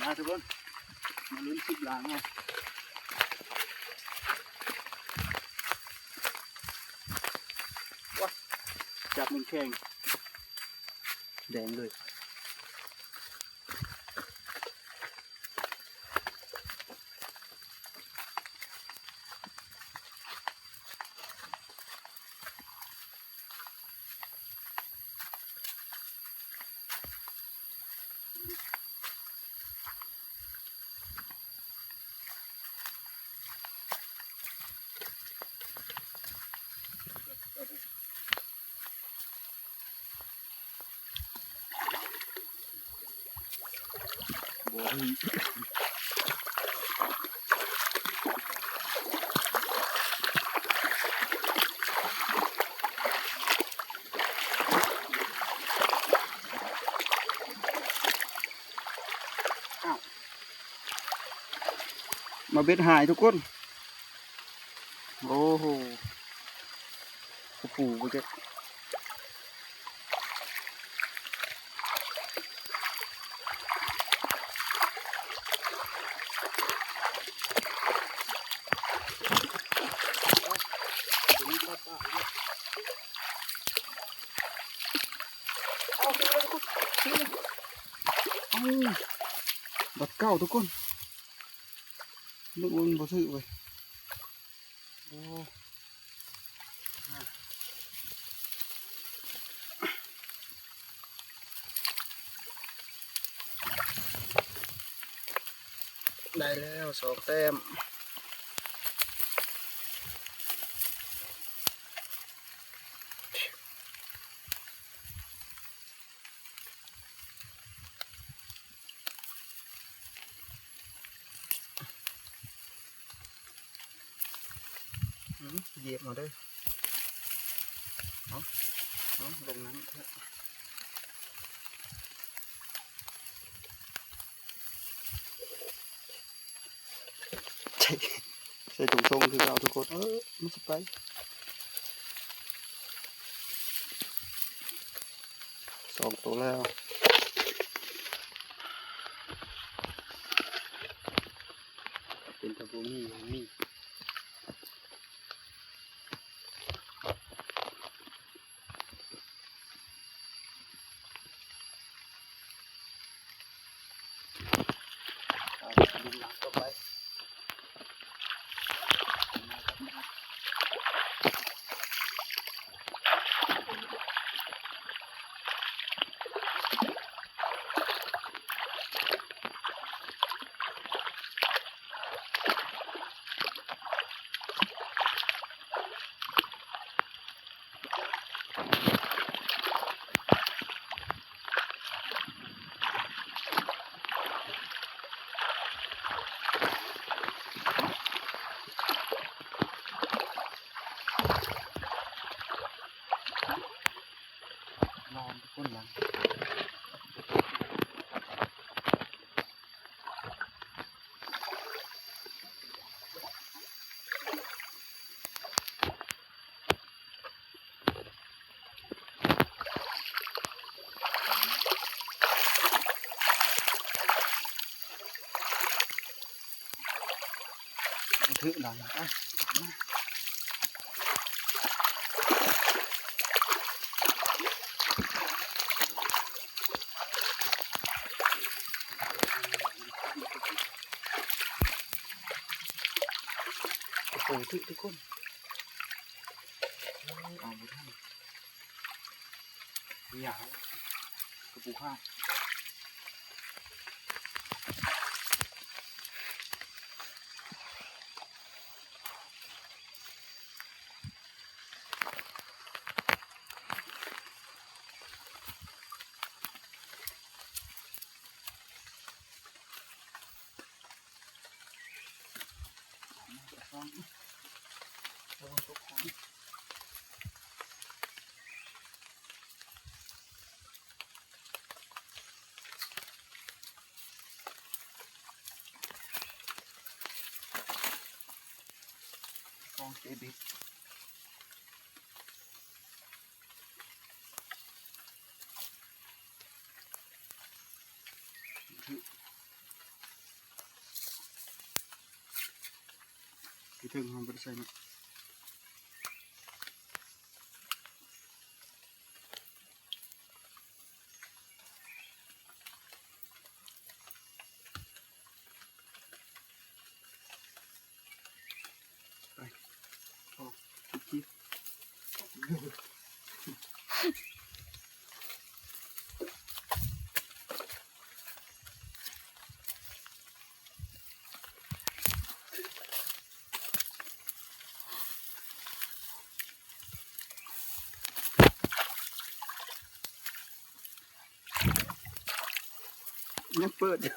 ມາທຸກຄົນ ມາລຸ້ນຄລິບຫຼັງເຮົາ. ວ້າ ຈັບແຂງໆ ແດງເລີຍ. ອ້າວ ມາເບັດຫາຍທຸກຄົນ. ໂອ້ໂຫ ກະປູບໍ່ຈັກ. ເອົາ ບັດເກົ້າທຸກຄົນ. ນຶກວ່າມັນບໍ່ຖືກເວີຍ. ໂອ້ ໄດ້ແລ້ວສອງແຕ້ມ. ອືມ ຢຽບເອົາເດີ. ເອົາ ເອົາ ລົງນ້ຳເຖາະ. ໃສ່ ໃສ່ຖົງສົ່ງຄືເກົ່າທຸກຄົນ. ເອີ ມັນຊິໄປ ສອງໂຕແລ້ວ. ເປັນຕາບໍ່ມີ ມີ. ນອນຄົນຫຼັງ. ຖືກຫຼັງ ໄປ ມາ. ໂອ້ໂຫ ຖືກທຸກຄົນ. ເອົາບໍ່ທັນ. ຫຍັງ ກະປູຂາດ. ລະວັງຕົກຂອງ. ຂອງເຈບິດ ຖືກ. ເທິງເຮົາບໍ່ໄດ້ໃສ່ເນາະ. ໄປ ອອກ ຍັງເປີດຢູ່.